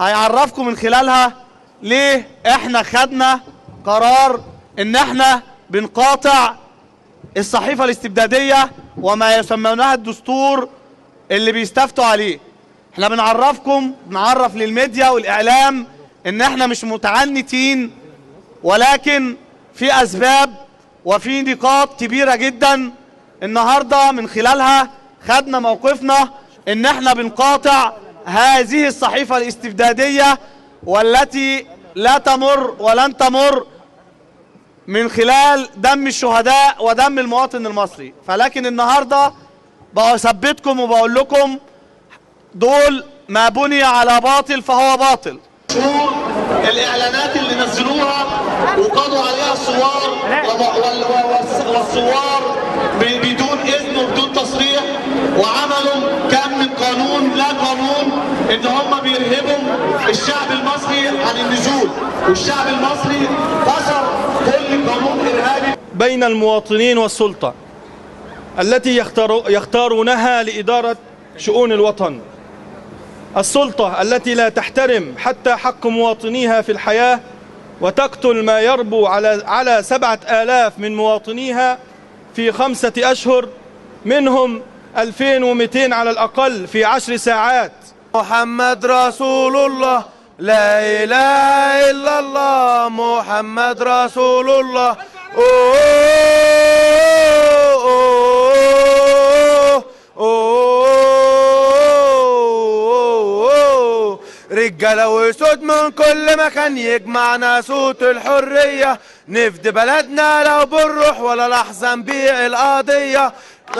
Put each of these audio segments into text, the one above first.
هيعرفكم من خلالها ليه احنا خدنا قرار ان احنا بنقاطع الصحيفة الاستبدادية وما يسمونها الدستور اللي بيستفتوا عليه. احنا بنعرفكم، بنعرف للميديا والإعلام ان احنا مش متعنتين، ولكن في أسباب وفي نقاط كبيرة جدا النهاردة من خلالها خدنا موقفنا ان احنا بنقاطع هذه الصحيفة الاستبدادية والتي لا تمر ولن تمر من خلال دم الشهداء ودم المواطن المصري. فلكن النهاردة بثبتكم وبقول لكم دول ما بني على باطل فهو باطل. الإعلانات اللي نزلوها وقضوا عليها الثوار والثوار بدون إذن وبدون تصريح، وعملوا كم من قانون لا قانون إن هم بيرهبوا الشعب المصري عن النزول، والشعب المصري كسر كل قانون إرهابي. بين المواطنين والسلطة التي يختارونها لإدارة شؤون الوطن، السلطة التي لا تحترم حتى حق مواطنيها في الحياة وتقتل ما يربو على 7000 من مواطنيها في 5 أشهر، منهم 2200 على الأقل في 10 ساعات. محمد رسول الله، لا إله إلا الله، محمد رسول الله. أوه أوه أوه. رجالة وسود من كل مكان يجمعنا صوت الحرية، نفدي بلدنا لو بالروح ولا لحظة نبيع القضية.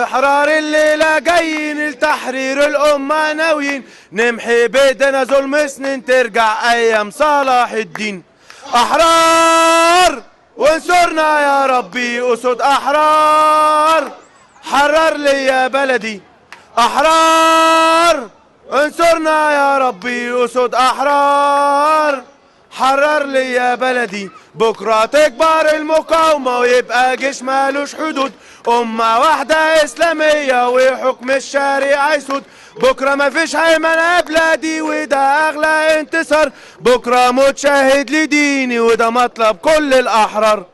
احرار الليلة جايين لتحرير الأمة ناويين، نمحي بيدنا ظلم سنين ترجع أيام صلاح الدين. أحرار وانصرنا يا ربي، أسود أحرار حرر لي يا بلدي. أحرار انصرنا يا ربي، أسود أحرار حرر لي يا بلدي. بكرة تكبر المقاومة ويبقى جيش مالوش حدود، أمة واحدة إسلامية وحكم الشريعة يسود. بكرة مفيش هيمنة بلادي وده أغلى انتصار، بكرة موت شاهد لديني وده مطلب كل الأحرار.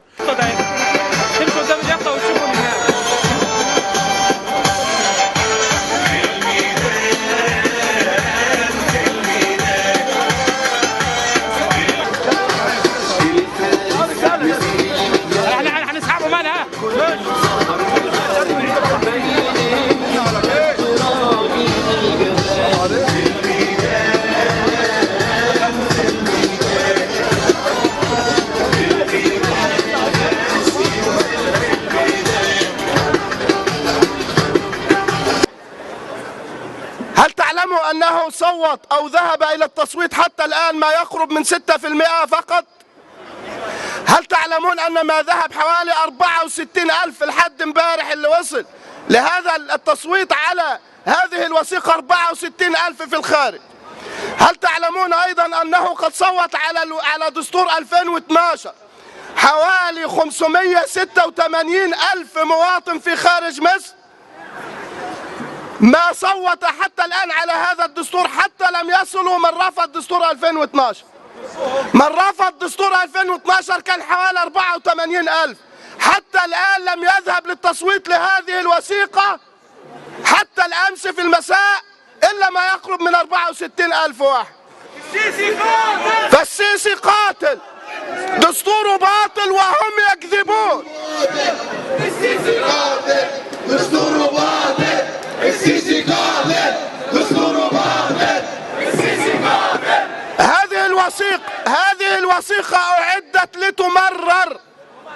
هل تعلموا أنه صوت أو ذهب إلى التصويت حتى الآن ما يقرب من 6% فقط؟ هل تعلمون أن ما ذهب حوالي 64,000 لحد امبارح اللي وصل لهذا التصويت على هذه الوثيقة 64,000 في الخارج؟ هل تعلمون أيضا أنه قد صوت على دستور 2012 حوالي 586,000 مواطن في خارج مصر؟ ما صوت حتى الآن على هذا الدستور، حتى لم يصلوا من رفض دستور 2012. من رفض دستور 2012 كان حوالي 84,000، حتى الآن لم يذهب للتصويت لهذه الوثيقة حتى الأمس في المساء إلا ما يقرب من 64,000 واحد. فالسيسي قاتل، دستوره باطل وهم يكذبون. السيسي قاتل، دستوره باطل. السيسي قاتل، دستوره باطل. السيسي قاتل. هذه الوثيقة أعدت لتمرر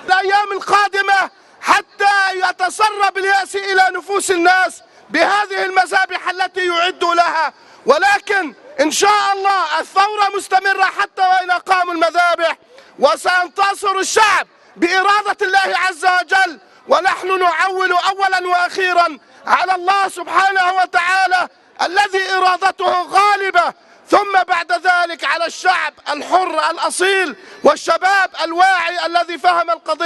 الأيام القادمة حتى يتسرب اليأس إلى نفوس الناس بهذه المذابح التي يعد لها، ولكن إن شاء الله الثورة مستمرة حتى وإن أقاموا المذابح، وسينتصر الشعب بإرادة الله عز وجل. ونحن نعول أولا وأخيرا على الله سبحانه وتعالى الذي إرادته غالبة، ثم بعد ذلك على الشعب الحر الأصيل والشباب الواعي الذي فهم القضية.